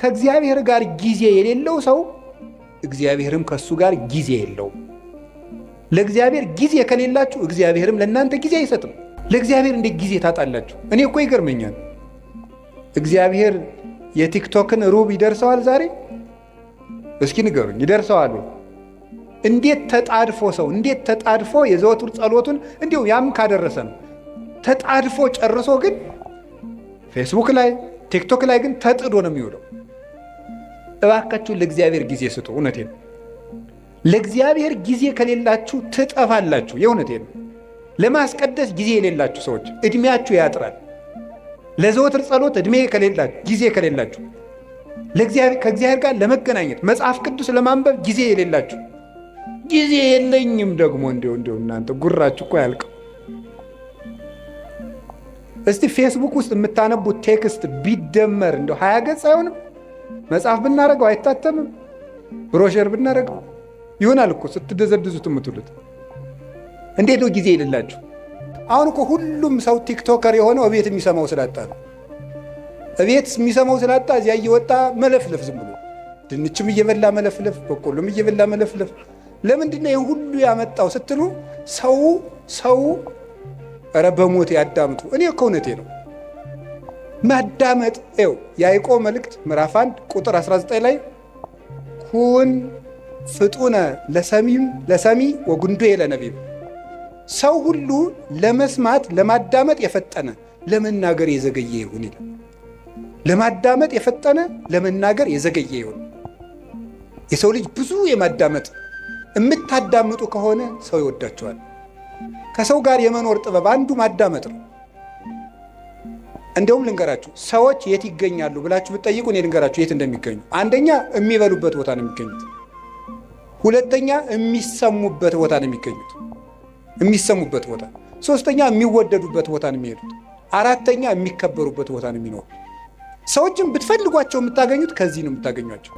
ከእግዚአብሔር ጋር ጊዜ የሌለው ሰው እግዚአብሔርም ከእሱ ጋር ጊዜ የለውም። ለእግዚአብሔር ጊዜ ከሌላችሁ እግዚአብሔርም ለእናንተ ጊዜ አይሰጥም። ለእግዚአብሔር እንዴት ጊዜ ታጣላችሁ? እኔ እኮ ይገርመኛል። እግዚአብሔር የቲክቶክን ሩብ ይደርሰዋል ዛሬ? እስኪ ንገሩኝ፣ ይደርሰዋል ወይ? እንዴት ተጣድፎ ሰው እንዴት ተጣድፎ የዘወትር ጸሎቱን እንዲሁ ያም ካደረሰ ነው ተጣድፎ ጨርሶ፣ ግን ፌስቡክ ላይ ቲክቶክ ላይ ግን ተጥዶ ነው የሚውለው። እባካችሁ ለእግዚአብሔር ጊዜ ስጡ። እውነቴን ነው። ለእግዚአብሔር ጊዜ ከሌላችሁ ትጠፋላችሁ። የእውነቴን ነው። ለማስቀደስ ጊዜ የሌላችሁ ሰዎች እድሜያችሁ ያጥራል። ለዘወትር ጸሎት እድሜ ከሌላችሁ፣ ጊዜ ከሌላችሁ፣ ከእግዚአብሔር ጋር ለመገናኘት፣ መጽሐፍ ቅዱስ ለማንበብ ጊዜ የሌላችሁ፣ ጊዜ የለኝም ደግሞ እንዲሁ እንዲሁ እናንተ ጉራችሁ እኮ አያልቅም። እስቲ ፌስቡክ ውስጥ የምታነቡት text ቢደመር እንደው 20 ገጽ አይሆንም? መጽሐፍ ብናደርገው አይታተምም? ብሮሸር ብናደርገው ይሆናል እኮ ስትደዘድዙት የምትሉት። እንዴት ነው ጊዜ የሌላችሁ? አሁን እኮ ሁሉም ሰው TikToker የሆነው እቤት የሚሰማው ስላጣ ነው። እቤት የሚሰማው ስላጣ እዚያ እየወጣ መለፍለፍ፣ ዝም ብሎ ድንችም እየበላ መለፍለፍ፣ በቆሎም እየበላ መለፍለፍ። ለምንድን ነው ይህን ሁሉ ያመጣው ስትሉ፣ ሰው ኧረ በሞት ያዳምጡ። እኔ እኮ እውነቴ ነው። ማዳመጥ ው የያዕቆብ መልእክት ምዕራፍ 1 ቁጥር 19 ላይ ኩን ፍጡነ ለሰሚም ለሰሚ ወጉንዱየ ለነቢብ፣ ሰው ሁሉ ለመስማት ለማዳመጥ የፈጠነ ለመናገር የዘገየ ይሁን ይላል። ለማዳመጥ የፈጠነ ለመናገር የዘገየ ይሁን። የሰው ልጅ ብዙ የማዳመጥ፣ የምታዳምጡ ከሆነ ሰው ይወዳቸዋል። ከሰው ጋር የመኖር ጥበብ አንዱ ማዳመጥ ነው። እንደውም ልንገራችሁ፣ ሰዎች የት ይገኛሉ ብላችሁ ብትጠይቁ እኔ ልንገራችሁ የት እንደሚገኙ። አንደኛ የሚበሉበት ቦታ ነው የሚገኙት። ሁለተኛ የሚሰሙበት ቦታ ነው የሚገኙት፣ የሚሰሙበት ቦታ። ሶስተኛ የሚወደዱበት ቦታ ነው የሚሄዱት። አራተኛ የሚከበሩበት ቦታ ነው የሚኖሩት። ሰዎችን ብትፈልጓቸው የምታገኙት ከዚህ ነው የምታገኟቸው።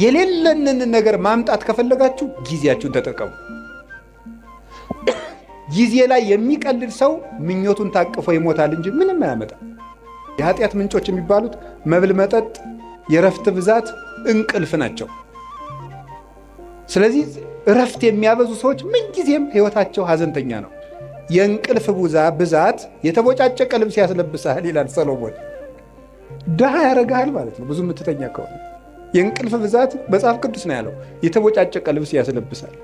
የሌለንን ነገር ማምጣት ከፈለጋችሁ ጊዜያችሁን ተጠቀሙ። ጊዜ ላይ የሚቀልድ ሰው ምኞቱን ታቅፎ ይሞታል እንጂ ምንም አያመጣም። የኃጢአት ምንጮች የሚባሉት መብል፣ መጠጥ፣ የእረፍት ብዛት፣ እንቅልፍ ናቸው። ስለዚህ እረፍት የሚያበዙ ሰዎች ምንጊዜም ሕይወታቸው ሐዘንተኛ ነው። የእንቅልፍ ብዛት የተቦጫጨቀ ልብስ ያስለብሳል ይላል ሰሎሞን። ድሃ ያደርግሃል ማለት ነው። ብዙ የምትተኛ ከሆነ የእንቅልፍ ብዛት መጽሐፍ ቅዱስ ነው ያለው፣ የተቦጫጨቀ ልብስ ያስለብሳል።